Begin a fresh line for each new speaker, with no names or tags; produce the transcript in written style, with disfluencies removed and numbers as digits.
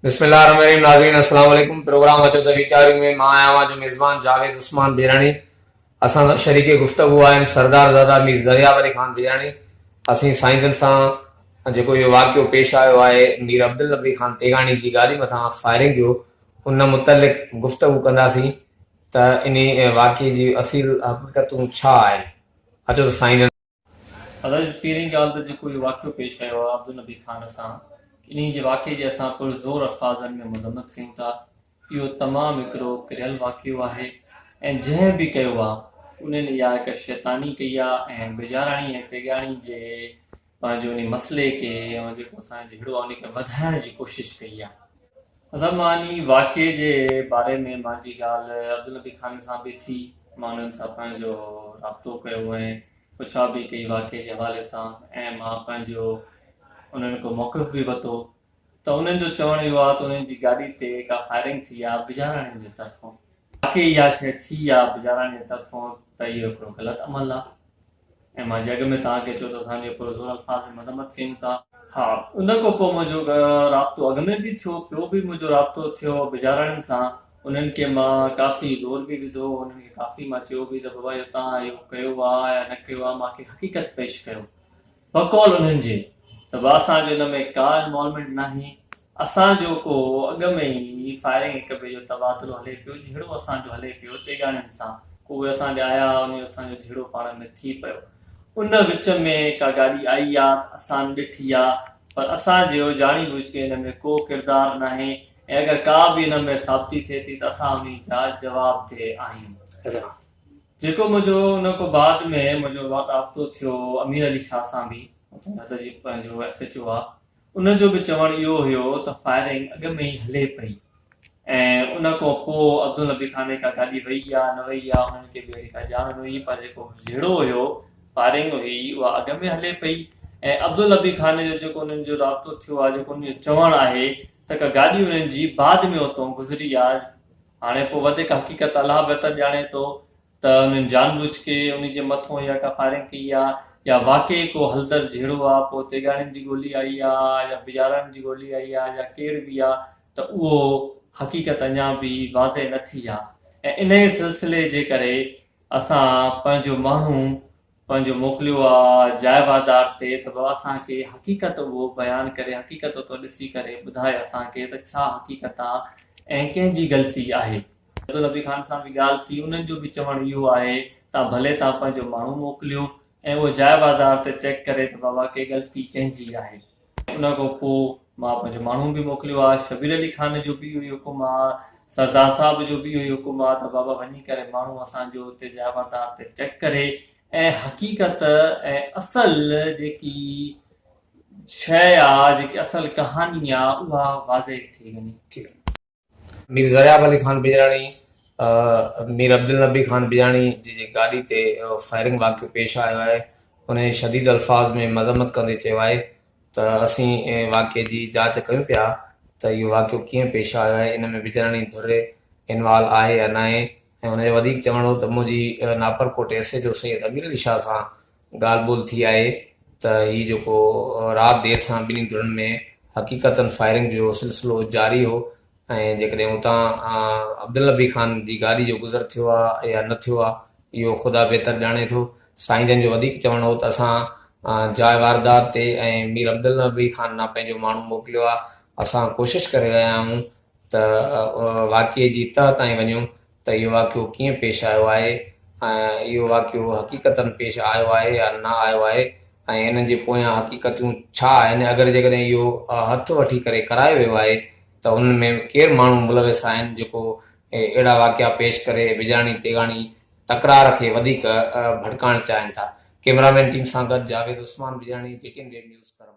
بسم الله الرحمن الرحيم ناظرين السلام عليڪم پروگرام اچو ته ويچاريون ۾ مان آهيان اوهان جو ميزبان جاويد عثمان بيراڻي اسان سان شريڪ گفتگو آهن سردار زاده مير زرياب علي خان بيراڻي اسين سائين جن سان جيڪو اهو واقعو پيش آيو آهي مير عبدالنبي خان تيغاڻي جي گاڏي مٿان فائرنگ جو ان متعلق گفتگو ڪنداسين ته انهي واقعي جي اصيل حقيقتون ڇا آهن اچو ته سائين جن
ادا جي پهرين ڳالهه ته جيڪو اهو واقعو پيش آيو آهي عبدالنبي خان سان انهي جي واقعي جي اسان پر زور الفاظن ۾ مذمت ڪيون ٿا اهو تمام هڪڙو ڪريل واقعو آهي ۽ جنهن به ڪيو آهي انهن اها هڪ شيطاني ڪئي آهي ۽ بجاراڻي ۽ تيغاڻي جي پنهنجو انهي مسئلي کي ۽ جيڪو اسان جو جهيڙو آهي انهي کي وڌائڻ جي ڪوشش ڪئي آهي. ادا مان انهي واقعي جي باري ۾ مانجي ڳالهه عبدالنبي خان سان به ٿي مان انهن سان پنهنجو رابطو ڪيو ۽ پڇا به ڪئي واقعي جي حوالي سان ۽ مان پنهنجو انهن کان موقف به ورتو ته انهن جو چوڻ اهو آهي ته انهن جي گاڏي تي ڪا فائرنگ ٿي آهي بجاراڻين جي طرفون. واقعي اها شيء ٿي آهي بجاراڻين جي طرفون ته اهو هڪڙو غلط عمل آهي ۽ مان جڳ ۾ توهان کي چيو ته اسان جو پرزور الفاظ ۾ مذمت ڪيون ٿا. ها ان کان پوء منهنجو رابطو اڳ ۾ به ٿيو پيو به منهنجو رابطو ٿيو بجاراڻين سان انهن کي مان ڪافي زور به وڌو، انهن کي ڪافي مان چيو به ته بابا اهو توهان اهو ڪيو آ يا نه ڪيو آ، مان کي حقيقت پيش ڪيو. بقول انهن جي ته بابا اسان جو ان ۾ ڪا انوالومينٽ ناهي، اسان جو ڪو اڳ ۾ ئي فائرنگ هڪ ٻئي جو تبادلو هلي پيو، جهيڙو اسان جو هلي پيو تيغاڻين سان، ڪو اهي اسان ڏي آيا انهي جو اسان جو جهيڙو پاڻ ۾ ٿي پيو. ان وچ ۾ ڪا گاڏي آئي آ ته اسان ڏٺي آ پر اسان جو جاڻي ٻجهه ڪي ان ۾ ڪو ڪردار ناهي، ۽ اگر ڪا به ان ۾ ثابتي ٿئي ٿي ته اسان انهي جا جوابده آهيون. جيڪو منهنجو ان کان بعد ۾ منهنجو رابطو ٿيو امير علي شاهه سان به اتان حد جي پنهنجو ايس ايڇ او آ ان جو به چوڻ اهو هيو ته فائرنگ اڳ ۾ ئي هلي پئي ۽ ان کان پوء عبدالنبي خان جي ڪا گاڏي وئي آ نه وئي آ انهن کي به اهڙي ڪا ڄاڻ نه هئي پر جيڪو جهيڙو هيو فائرنگ هئي اها اڳ ۾ هلي پئي ۽ عبدالنبي خان جو جيڪو انهن جو رابطو ٿيو آ جيڪو انهن جو چوڻ آهي ته ڪا گاڏي انهن جي بعد ۾ اتون گذري آ. هاڻي پوء وڌيڪ حقيقت الله بهتر ڄاڻي ٿو ته انهن جان بجهه ڪي انهي جي مٿون اها ڪا فائرنگ ڪئي آ يا واقعي ڪو هلندڙ جهيڙو آ پوء تيغاڻين جي گولي آئي آ يا بجاراڻين جي گولي آئي آ يا ڪير به آ ته اهو حقيقت اڃا به واضح نه ٿي آ ۽ انهي سلسلي جي ڪري اسان پنهنجو ماڻهو پنهنجو موڪليو آ جاء بازار تي ته بابا اسان کي حقيقت اهو بيان ڪري حقيقت اتو ڏسي ڪري ٻڌائي اسان کي ته ڇا حقيقت آ ۽ ڪنهن جي غلطي آهي. عبدالنبي خان سان به ڳالهه ٿي انهن جو به چوڻ اهو آهي تان ڀلي تان پنهنجو ماڻهو موڪليو ۽ اهو جاء بازار تي چيڪ ڪري ته بابا ڪي غلطي ڪنهن جي آهي. ان کان پوء مان پنهنجو ماڻهو به موڪليو آ، شبير علي خان جو به اهو ئي حڪم آ، سردار صاحب جو به اهو ئي حڪم آ ته بابا وڃي ڪري ماڻهو اسان جو اتي جاء بردار تي چيڪ ڪري ۽ حقيقت ۽ اصل جيڪي شيء آ، جيڪي اصل ڪهاڻي آ اها واضح ٿي وڃي.
مير زرياب علي خان بجراڻي، مير عبدالنبي خان بجراڻي جي جي گاڏي تي فائرنگ واقعو پيش آيو آهي ان جي شديد الفاظ ۾ مذمت ڪندي چيو آهي ته اسين واقعي جي جاچ ڪيون پيا ته اهو واقعو ڪيئن پيش آيو آهي ان ۾ بجراڻي ڌر انوالو آهي يا ناهي ۽ ان جو وڌيڪ چوڻ هو ته منهنجي Naparkot S H O Syed Amir Ali Shah سان ڳالهه ٻولهه ٿي آهي ته هي جيڪو رات دير سان ٻنهي ڌرين ۾ حقيقتن فائرنگ جو سلسلو جاري هو ۽ جيڪڏهن اتان عبدالنبي خان جي گاڏي جو گذر ٿيو آهي يا نه ٿيو آهي اهو خدا بهتر ڄاڻي ٿو. سائين جن جو وڌيڪ چوڻ هو ته اسان جاء واردات تي ۽ مير عبدالنبي خان ڏانهن پنهنجو ماڻهو موڪليو آهي اسان ڪوشش ڪري رهيا آهيون ته واقعي جي تهه تائين وڃون ته اهو واقعو ڪيئن پيش آيو آهي ۽ اهو واقعو حقيقتن پيش آيو آهي يا نه آيو آهي ۽ انهن جي پويان حقيقتون ڇا آهن اگر جيڪڏهن اهو هٿ وٺي ڪري ڪرايو ويو آهي ته انهن ۾ ڪير ماڻهو ملوث آهن جيڪو اهڙا واقعا پيش ڪري بجاڻي تيغاڻي تڪرار کي وڌيڪ ڀڙڪائڻ چاهين ٿا. ڪئميرا مين ٽيم سان گڏ Javed Usman Bijani, G T N web news Karam.